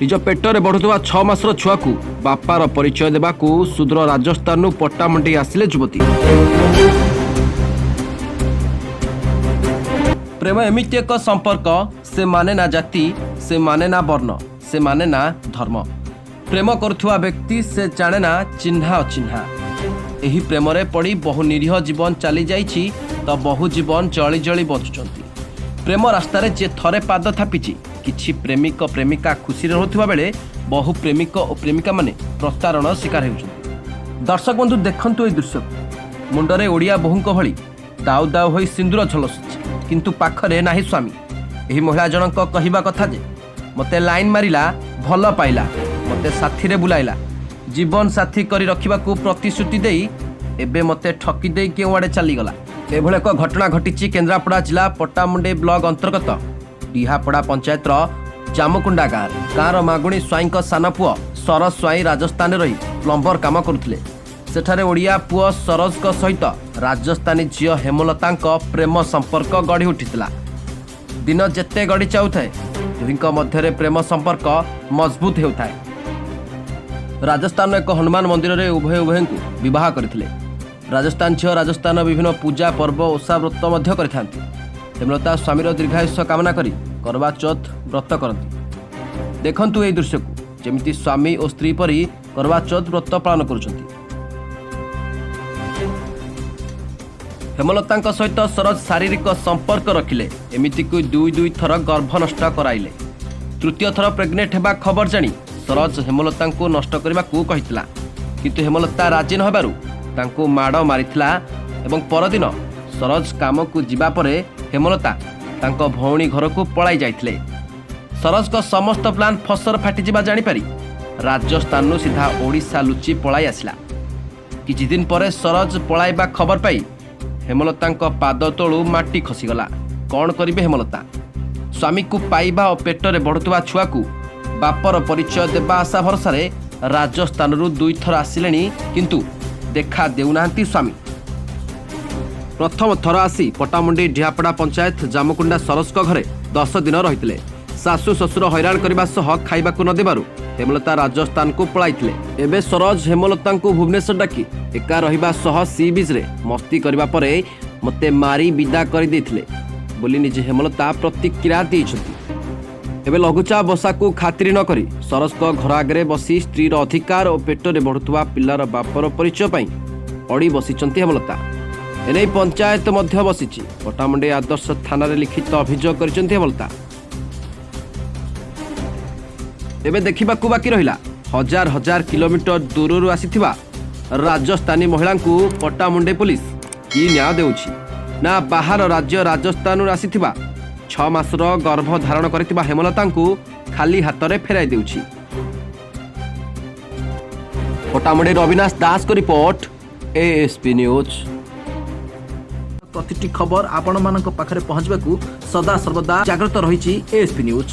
ନିଜ ପେଟରେ ବଢୁଥିବା 6 ମାସର ଛୁଆକୁ ବାପାର ପରିଚୟ ଦେବାକୁ ସୁଦୂର ରାଜସ୍ଥାନରୁ ପଟ୍ଟାମୁଣ୍ଡେଇ ଆସିଲେ ଯୁବତୀ। ପ୍ରେମ ଏମିତି ଏକ ସମ୍ପର୍କ, ସେ ମାନେ ନା ଜାତି, ସେ ମାନେ ନା ବର୍ଣ୍ଣ, ସେ ମାନେ ନା ଧର୍ମ। ପ୍ରେମ କରୁଥିବା ବ୍ୟକ୍ତି ସେ ଜାଣେ ନା ଚିହ୍ନା ଅଚିହ୍ନା। ଏହି ପ୍ରେମରେ ପଡ଼ି ବହୁ ନିରୀହ ଜୀବନ ଚାଲିଯାଇଛି ତ ବହୁ ଜୀବନ ଜଳି ଜଳି ବଞ୍ଚୁଛନ୍ତି। ପ୍ରେମ ରାସ୍ତାରେ ଯିଏ ଥରେ ପାଦ ଥାପିଛି, କିଛି ପ୍ରେମିକ ପ୍ରେମିକା ଖୁସିରେ ରହୁଥିବା ବେଳେ ବହୁ ପ୍ରେମିକ ଓ ପ୍ରେମିକାମାନେ ପ୍ରତାରଣାର ଶିକାର ହେଉଛନ୍ତି। ଦର୍ଶକ ବନ୍ଧୁ, ଦେଖନ୍ତୁ ଏହି ଦୃଶ୍ୟକୁ। ମୁଣ୍ଡରେ ଓଡ଼ିଆ ବୋହୂଙ୍କ ଭଳି ଦାଉ ଦାଉ ହୋଇ ସିନ୍ଦୁର ଝଲସୁଛି, କିନ୍ତୁ ପାଖରେ ନାହିଁ ସ୍ୱାମୀ। ଏହି ମହିଳା ଜଣଙ୍କ କହିବା କଥା ଯେ ମୋତେ ଲାଇନ୍ ମାରିଲା, ଭଲ ପାଇଲା, ମୋତେ ସାଥିରେ ବୁଲାଇଲା, ଜୀବନ ସାଥୀ କରି ରଖିବାକୁ ପ୍ରତିଶ୍ରୁତି ଦେଇ ଏବେ ମୋତେ ଠକି ଦେଇ କେଉଁଆଡ଼େ ଚାଲିଗଲା। ଏଭଳି ଏକ ଘଟଣା ଘଟିଛି କେନ୍ଦ୍ରାପଡ଼ା ଜିଲ୍ଲା ପଟ୍ଟାମୁଣ୍ଡେଇ ବ୍ଲକ ଅନ୍ତର୍ଗତ ଡିହାପଡ଼ା ପଞ୍ଚାୟତର ଜାମୁକୁଣ୍ଡା ଗାଁରେ। ଗାଁର ମାଗୁଣୀ ସ୍ୱାଇଁଙ୍କ ସାନ ପୁଅ ସରୋଜ ସ୍ୱାଇଁ ରାଜସ୍ଥାନରେ ରହି ପ୍ଲମ୍ବର କାମ କରୁଥିଲେ। ସେଠାରେ ଓଡ଼ିଆ ପୁଅ ସରୋଜଙ୍କ ସହିତ ରାଜସ୍ଥାନୀ ଝିଅ ହେମଲତାଙ୍କ ପ୍ରେମ ସମ୍ପର୍କ ଗଢ଼ି ଉଠିଥିଲା। ଦିନ ଯେତେ ଗଡ଼ି ଯାଉଥାଏ, ଦୁହିଁଙ୍କ ମଧ୍ୟରେ ପ୍ରେମ ସମ୍ପର୍କ ମଜବୁତ ହେଉଥାଏ। ରାଜସ୍ଥାନର ଏକ ହନୁମାନ ମନ୍ଦିରରେ ଉଭୟ ଉଭୟଙ୍କୁ ବିବାହ କରିଥିଲେ। ରାଜସ୍ଥାନ ଝିଅ ରାଜସ୍ଥାନର ବିଭିନ୍ନ ପୂଜା ପର୍ବ, ଓଷା ବ୍ରତ ମଧ୍ୟ କରିଥାନ୍ତି। ହେମଲତା ସ୍ୱାମୀର ଦୀର୍ଘାୟୁଷ କାମନା କରି କରବା ଚୌଥ ବ୍ରତ କରନ୍ତି। ଦେଖନ୍ତୁ ଏହି ଦୃଶ୍ୟକୁ, ଯେମିତି ସ୍ୱାମୀ ଓ ସ୍ତ୍ରୀ ପରି କରବା ଚୌଥ ବ୍ରତ ପାଳନ କରୁଛନ୍ତି। ହେମଲତାଙ୍କ ସହିତ ସରୋଜ ଶାରୀରିକ ସମ୍ପର୍କ ରଖିଲେ, ଏମିତିକି ଦୁଇ ଦୁଇ ଥର ଗର୍ଭ ନଷ୍ଟ କରାଇଲେ। ତୃତୀୟ ଥର ପ୍ରେଗନେଣ୍ଟ ହେବା ଖବର ଜାଣି ସରୋଜ ହେମଲତାଙ୍କୁ ନଷ୍ଟ କରିବାକୁ କହିଥିଲା, କିନ୍ତୁ ହେମଲତା ରାଜି ନ ହେବାରୁ ତାଙ୍କୁ ମାଡ଼ ମାରିଥିଲା ଏବଂ ପରଦିନ ସରୋଜ କାମକୁ ଯିବା ପରେ ହେମଲତା ତାଙ୍କ ଭଉଣୀ ଘରକୁ ପଳାଇ ଯାଇଥିଲେ। ସରୋଜଙ୍କ ସମସ୍ତ ପ୍ଲାନ୍ ଫସର ଫାଟିଯିବା ଜାଣିପାରି ରାଜସ୍ଥାନରୁ ସିଧା ଓଡ଼ିଶା ଲୁଚି ପଳାଇ ଆସିଲା। କିଛି ଦିନ ପରେ ସରୋଜ ପଳାଇବା ଖବର ପାଇ ହେମଲତାଙ୍କ ପାଦ ତଳୁ ମାଟି ଖସିଗଲା। କ'ଣ କରିବେ ହେମଲତା? ସ୍ୱାମୀକୁ ପାଇବା ଓ ପେଟରେ ବଢ଼ୁଥିବା ଛୁଆକୁ ବାପର ପରିଚୟ ଦେବା ଆଶା ଭରସାରେ ରାଜସ୍ଥାନରୁ ଦୁଇଥର ଆସିଲେଣି, କିନ୍ତୁ ଦେଖା ଦେଉନାହାନ୍ତି ସ୍ୱାମୀ। ପ୍ରଥମ ଥର ଆସି ପଟ୍ଟାମୁଣ୍ଡେଇ ଡିହାପଡ଼ା ପଞ୍ଚାୟତ ଜାମୁକୁଣ୍ଡା ସରୋଜଙ୍କ ଘରେ 10 ଦିନ ରହିଥିଲେ। ଶାଶୁ ଶ୍ୱଶୁର ହଇରାଣ କରିବା ସହ ଖାଇବାକୁ ନ ଦେବାରୁ ହେମଲତା ରାଜସ୍ଥାନକୁ ପଳାଇଥିଲେ। ଏବେ ସରୋଜ ହେମଲତାଙ୍କୁ ଭୁବନେଶ୍ୱର ଡାକି ଏକା ରହିବା ସହ ସି ବିଚ୍ରେ ମସ୍ତି କରିବା ପରେ ମୋତେ ମାରି ବିଦା କରିଦେଇଥିଲେ ବୋଲି ନିଜେ ହେମଲତା ପ୍ରତିକ୍ରିୟା ଦେଇଛନ୍ତି। ଏବେ ଲଘୁଚାପ ବର୍ଷାକୁ ଖାତିରି ନ କରି ସରୋଜଙ୍କ ଘର ଆଗରେ ବସି ସ୍ତ୍ରୀର ଅଧିକାର ଓ ପେଟରେ ବଢ଼ୁଥିବା ପିଲାର ବାପର ପରିଚୟ ପାଇଁ ଅଡ଼ି ବସିଛନ୍ତି ହେମଲତା। ଏନେଇ ପଞ୍ଚାୟତ ମଧ୍ୟ ବସିଛି। ପଟ୍ଟାମୁଣ୍ଡେଇ ଆଦର୍ଶ ଥାନାରେ ଲିଖିତ ଅଭିଯୋଗ କରିଛନ୍ତି ହେମଲତା। ଏବେ ଦେଖିବାକୁ ବାକି ରହିଲା, ହଜାର ହଜାର କିଲୋମିଟର ଦୂରରୁ ଆସିଥିବା ରାଜସ୍ଥାନୀ ମହିଳାଙ୍କୁ ପଟ୍ଟାମୁଣ୍ଡେଇ ପୋଲିସ କି ନ୍ୟାୟ ଦେଉଛି ନା ବାହାର ରାଜ୍ୟ ରାଜସ୍ଥାନରୁ ଆସିଥିବା 6 ମାସର ଗର୍ଭ ଧାରଣ କରିଥିବା ହେମଲତାଙ୍କୁ ଖାଲି ହାତରେ ଫେରାଇ ଦେଉଛି। ପଟ୍ଟାମୁଣ୍ଡେଇ ଅବିନାଶ ଦାସଙ୍କ ରିପୋର୍ଟ, ଏଏସପି ନ୍ୟୁଜ୍। ପ୍ରତିଟି ଖବର ଆପଣମାନଙ୍କ ପାଖରେ ପହଞ୍ଚିବାକୁ ସଦା ସର୍ବଦା ଜାଗ୍ରତ ରହିଛି ଏଏସପି ନ୍ୟୁଜ୍।